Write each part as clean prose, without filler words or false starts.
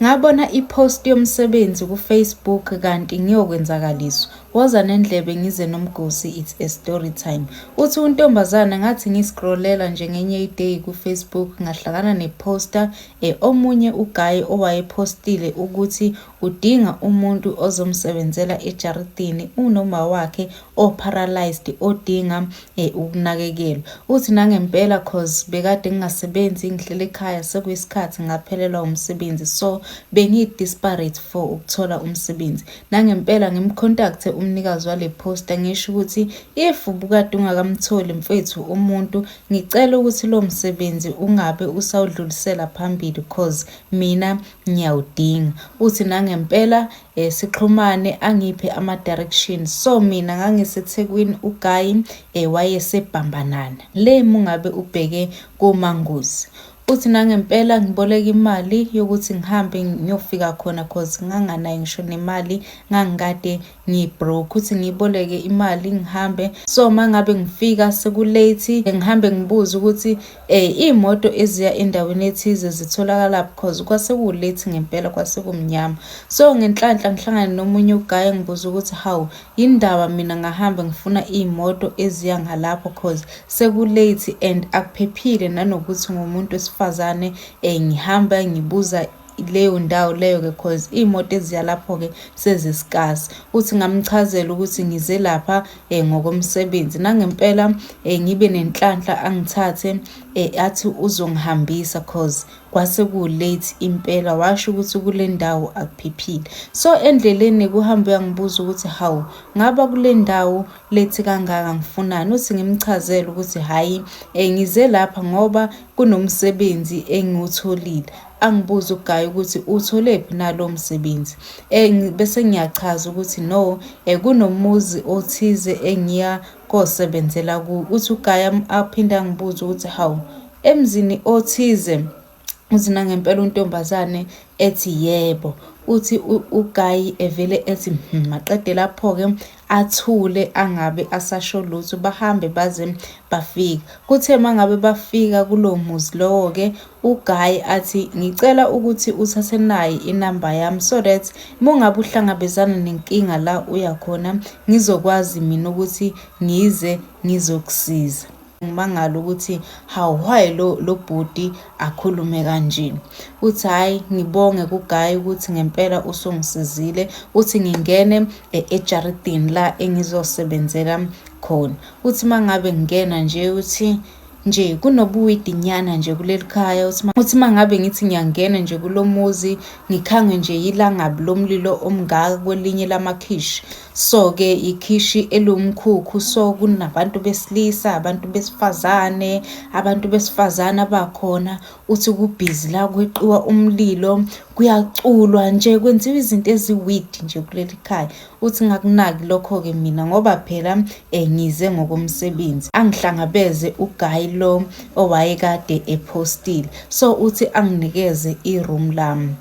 Ngabona i-post yomsebenzi ku-Facebook kanti ngiyokwenzakaliswa. Woza nendlebe ngize nomgosi it's a story time. Uthi untombazana ngathi ngi-scrollela nje ngenye i-day ku-Facebook ngahlangana ne-poster omunye u-guy owayephostile ukuthi udinga umuntu ozomsebenzela ejaridini unoma wakhe o-paralyzed odinga ukunakekelwa. Uthi nangempela cause bekade ngingasebenzi ngihleli ekhaya sekuyisikhathi ngaphelelwa umsebenzi, so bengi-desperate for ukuthola umsebenzi. Nangempela ngim-contacte umnikazi wale poster ngisho ukuthi if ubukade ungakamtholi mfethu umuntu, ngicela ukuthi lo msebenzi ungabe usawudlulisela phambili cause mina ngiyawudinga. Uthi nangempela sixhumane angiphe ama-directions. So mina ngangiseThekwini, u-guy wayeseBhambanana le mungabe ubheke koManguzi. Uthi nangempela ngiboleka imali yokuthi ngihambe ngiyofika khona cause nganganayo ngisho nemali, ngangikade ngi-broke. Uthi ngiyiboleke imali ngihambe. So mangabe ngifika seku-late, ngihambe ngibuze ukuthi iy'moto eziya endaweni ethize zitholakalaphi cause kwase ku-late ngempela, kwase kumnyama. So ngenhlanhla ngihlangane nomunye u-guy ngibuza ukuthi hawu, yindaba mina ngahamba ngifuna iy'moto eziya ngalapho cause seku-late and akuphephile nanokuthi ngumuntu wesifazane ngihamba ngibuza leyo ndawo leyo-ke cause iy'moto eziya lapho-ke sezi-scarce. Uthi ngamchazela ukuthi ngize lapha ngokomsebenzi. Nangempela ngibe nenhlanhla angithathe athi uzongihambisa cause kwase ku-late impela, washo ukuthi kule ndawo akuphephile. So endleleni kuhambe uyangibuza ukuthi hawu, ngaba kule ndawo late kangaka ngifunani? Uthi ngimchazele ukuthi hhayi, ngize lapha ngoba kunomsebenzi engiwutholile. Angibuze u-guy ukuthi uwutholephi na lowo msebenzi? Bese ngiyachaza ukuthi no, kunomuzi othize engiya kosebenzela kuwo. Uthi u-guy aphinde angibuze ukuthi hawu, emzini othize? Uthi nangempela untombazane ethi yebo. Uthi u-guy evele ethi maqede lapho-ke athule angabe asasho lutho, bahambe baze bafika. Kuthe mangabe bafika kulowo muzi lowo-ke, u-guy athi ngicela ukuthi uthathe nayi inamba yami so that mungabe uhlangabezana nenkinga la uya khona ngizokwazi mina ukuthi ngize ngizokusiza. Ngimangala ukuthi hawu, why lo bhuti akhulume kanje. Uthi hhayi, ngibonge ku-guy ukuthi ngempela usungisizile. Uthi ngingene ejaridini la engizosebenzela khona. Uthi mangabe ngingena nje, uthi nje kunobuwidinyana nje kuleli khaya. Uthi mangabe ngithi ngiyangena nje kulo muzi ngikhange nje yilangabi lomlilo omngaka kwelinye lamakhishi. So-ke ikhishi eliwumkhukhu, so kunabantu besilisa, abantu besifazane, abantu besifazane abakhona. Uthi kubhizi la kweqiwa umlilo, kuyaculwa nje kwenziwa izinto ezi-weird nje kuleli khaya. Uthi ngakunaki lokho-ke mina ngoba phela ngize ngokomsebenzi. Angihlangabeze u-guy lo owayekade ephostile. So uthi anginikeze i-room lami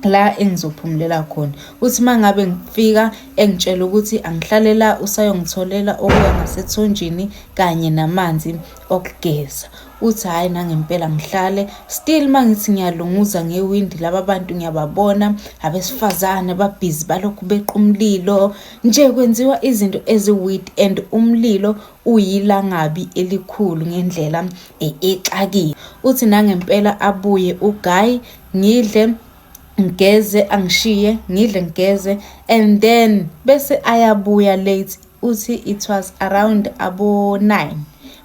la engizophumulela khona. Uthi mangabe ngifika engitshela ukuthi angihlale la usayongitholela okuya ngasethunjini kanye namanzi okugeza. Uthi hhayi nangempela ngihlale still mangithi ngiyalunguza ngewindi laba bantu ngiyababona abesifazane babhizi balokhu beqa umlilo nje kwenziwa izinto ezi-weird and umlilo uyilangabi elikhulu ngendlela exakile. Uthi nangempela abuye u-guy, ngidle ngigeze, angishiye ngidle ngigeze and then bese ayabuya late. Uthi it was around abo 9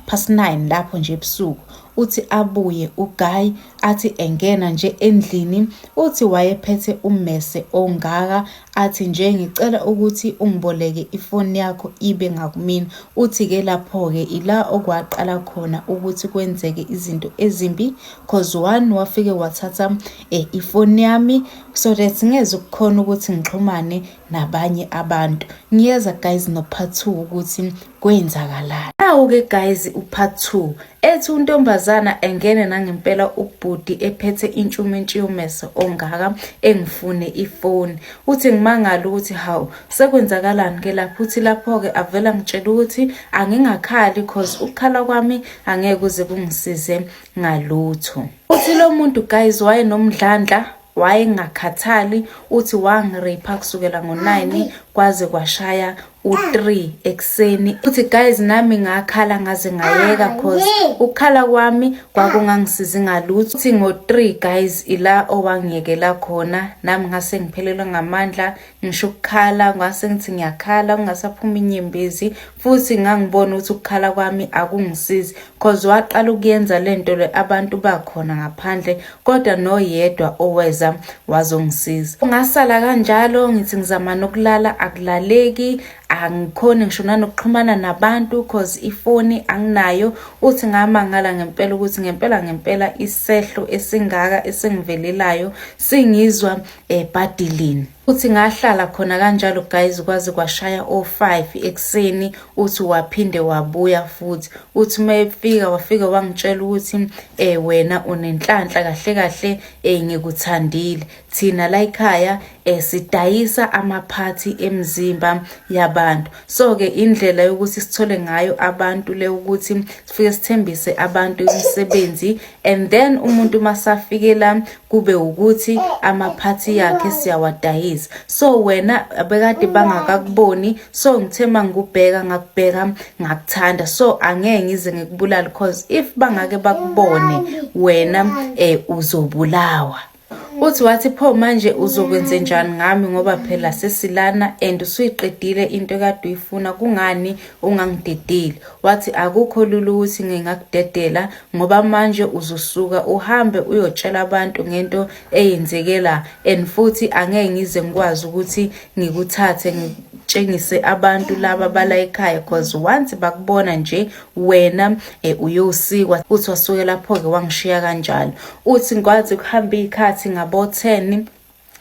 past 9 lapho nje ebusuku. Uthi abuye u-guy athi engena nje endlini, uthi wayephethe ummese ongaka, athi nje ngicela ukuthi ungiboleke ifoni yakho ibe ngakumina. Uthi-ke lapho-ke ila okwaqala khona ukuthi kwenzeke izinto ezimbi cause one wafike wathatha ifoni yami so that ngeze ukukhona ukuthi ngixhumane nabanye abantu. Ngiyeza guys no part 2 ukuthi kwenzakalani. Nawu-ke guys u-part 2. Ethi untombazana engene nangempela ubhuti ephethe intshumentshi yomese ongaka engifune ifoni. Uthi ngimangala ukuthi hawu, sekwenzakalani ke lapho. Uthi lapho-ke avela ngitshela ukuthi angingakhali cause ukukhala kwami angeke kuze kungisize ngalutho. Uthi lo muntu guys wayenomdlandla. Wayengakhathali, uthi wangi-rape kusukela ngo-9 kwaze kwashaya u-3 ekuseni. Uthi guys, nami ngakhala ngaze ngayeka, cause ukukhala kwami kwakungangisizi ngalutho. Uthi ngo-3 guys ila owangiyekela khona, nami ngase ngiphelelwe ngamandla, ngisho ukukhala ngase ngithi ngiyakhala kungasaphuma inyembezi, futhi ngangibona ukuthi ukukhala kwami akungisizi, cause waqala ukuyenza lento le abantu bakhona ngaphandle, kodwa noyedwa oweza wazongisiza. Ngasala kanjalo, ngithi ngizama nokulala akulaleki, angikhoni ngisho nanokuxhumana nabantu cause ifoni anginayo. Uthi ngamangala ngempela ukuthi ngempela ngempela isehlo esingaka esengivelelayo singizwa ebhadilini. Uthi ngahlala khona kanjalo guys kwaze kwashaya o-5 ekuseni. Uthi waphinde wabuya futhi, uthi uma efika wafika wangitshela ukuthi wena unenhlanhla kahle kahle, ngikuthandile. Thina la ekhaya sidayisa amaphathi emzimba yabantu, so-ke indlela yokuthi sithole ngayo abantu le ukuthi sifike sithembise abantu imisebenzi, and then umuntu masafikela kube ukuthi amaphathi yakhe siyawadayisa. So wena bekade bangakakuboni, so ngithe mangikubheka ngakubheka ngakuthanda, so angeke ngize ngikubulale, cause if bangake bakubone wena uzobulawa. Uthi wathi pho manje uzokwenze njani ngami, ngoba phela sesilana and usuyiqedile into ekade uyifuna, kungani ungangidedeli? Wathi akukho lula ukuthi ngingakudedela, ngoba manje uzosuka uhambe uyotshela abantu ngento eyenzeke la, and futhi angeke ngize ngikwazi ukuthi ngikuthathe ngitshengise abantu laba bala ekhaya, cause once bakubona nje wena uyosikwa. Uthi wasuke lapho-ke wangishiya kanjalo. Uthi ngikwazi ukuhamba iy'khathi ngabo-10,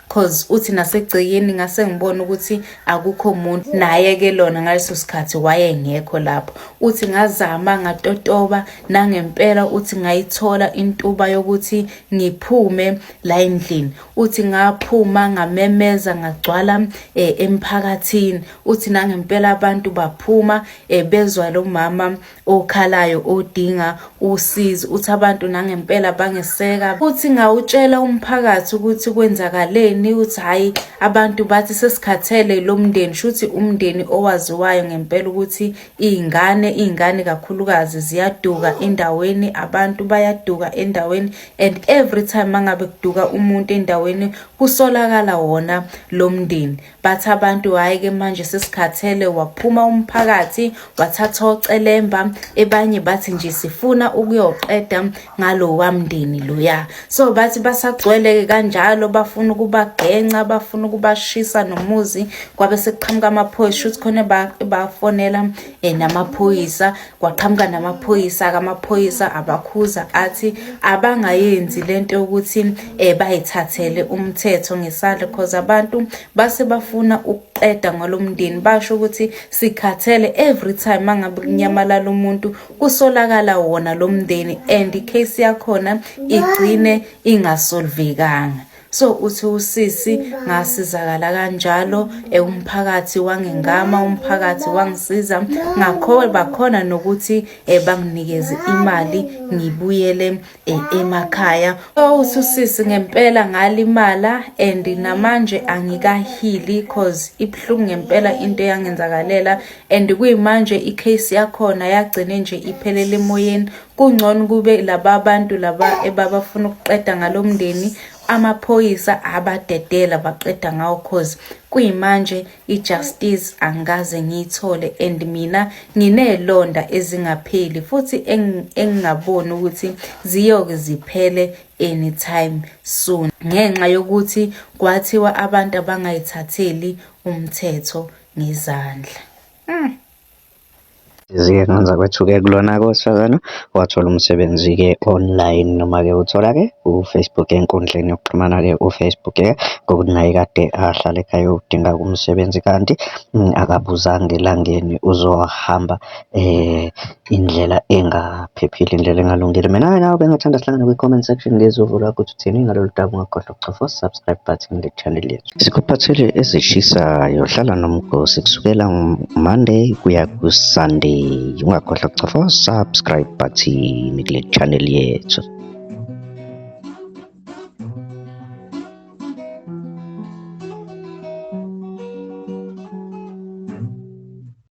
cause uthi nasegcekeni ngase ngibona ukuthi akukho muntu, naye-ke lona ngaleso sikhathi wayengekho lapho. Uthi ngazama ngatotoba nangempela, uthi ngayithola intuba yokuthi ngiphume la endlini. Uthi ngaphuma ngamemeza ngagcwala emphakathini. Uthi nangempela abantu baphuma bezwa lo mama okhalayo odinga usizo. Uthi abantu nangempela bangeseka. Uthi ngawutshela umphakathi ukuthi kwenzakaleni. Uthi hhayi, abantu bathi sesikhathele lo mndeni, shuthi umndeni owaziwayo ngempela ukuthi iy'ngane kakhulukazi ziyaduka endaweni, abantu bayaduka endaweni, and every time mangabe kuduka umuntu endaweni kusolakala wona lo mndeni. Bathi abantu hhayi-ke manje sesikhathele. Waphuma umphakathi wathatha ocelemba, ebanye bathi nje sifuna ukuyoqeda ngalowa mndeni loya. So bathi basagcwele-ke kanjalo, bafuna ukubagenca, bafuna ukubashisa nomuzi. Kwabe sekuqhamuka amaphoyisa, shuthi khona bafonela namaphoyisa, kwaqhamuka namaphoyisa-ke. Amaphoyisa abakhuza athi abangayenzi lento yokuthi bayithathele umthetho ngesandla, cause abantu base bafuna ukuqeda ngalo mndeni. Basho ukuthi sikhathele, every time mangabe kunyamalala umuntu kusolakala wona lo mndeni, and i-case yakhona igcine ingasolvekanga. So uthi usisi ngasizakala kanjalo, umphakathi wangengama, umphakathi wangisiza, ngakho bakhona nokuthi banginikeze imali ngibuyele emakhaya. So uthi usisi ngempela ngalimala and namanje angikahili, cause ibuhlungu ngempela into eyangenzakalela, and kuyimanje i-case yakhona yagcine nje iphelele emoyeni. Kungcono kube laba bantu laba ebabafuna ukuqeda ngalo mndeni, amaphoyisa abadedela baqeda ngawo, cause kuyimanje i-justice angikaze ngiyithole, and mina nginelonda ezingapheli futhi engingaboni ukuthi ziyoke ziphele anytime soon, ngenxa yokuthi kwathiwa abantu abangayithatheli umthetho ngezandla. Zike ngenza kwethu-ke kulona-ke owesifazane wathola umsebenzi-ke online, noma-ke uthola-ke u-Facebook enkundleni yokuxhumana-ke u-Facebook-ke, ngokuthi naye kade ahlala ekhaya udinga umsebenzi, kanti akabuzanga elangeni uzohamba indlela engaphephile, indlela engalungile. Mina nawe bengingathanda sihlangane kwi-comment section ngizwe uvo lwakho ukuthi uthini ngalolu daba. Ungakhohlwa ukuchofa u-subscribe button kule channel yethu. Sikuphathele ezishisayo, hlala nomgosi kusukela Monday kuya ku-Sunday. Ungakhohlwa ukuchofa u-subscribe button kule channel yethu.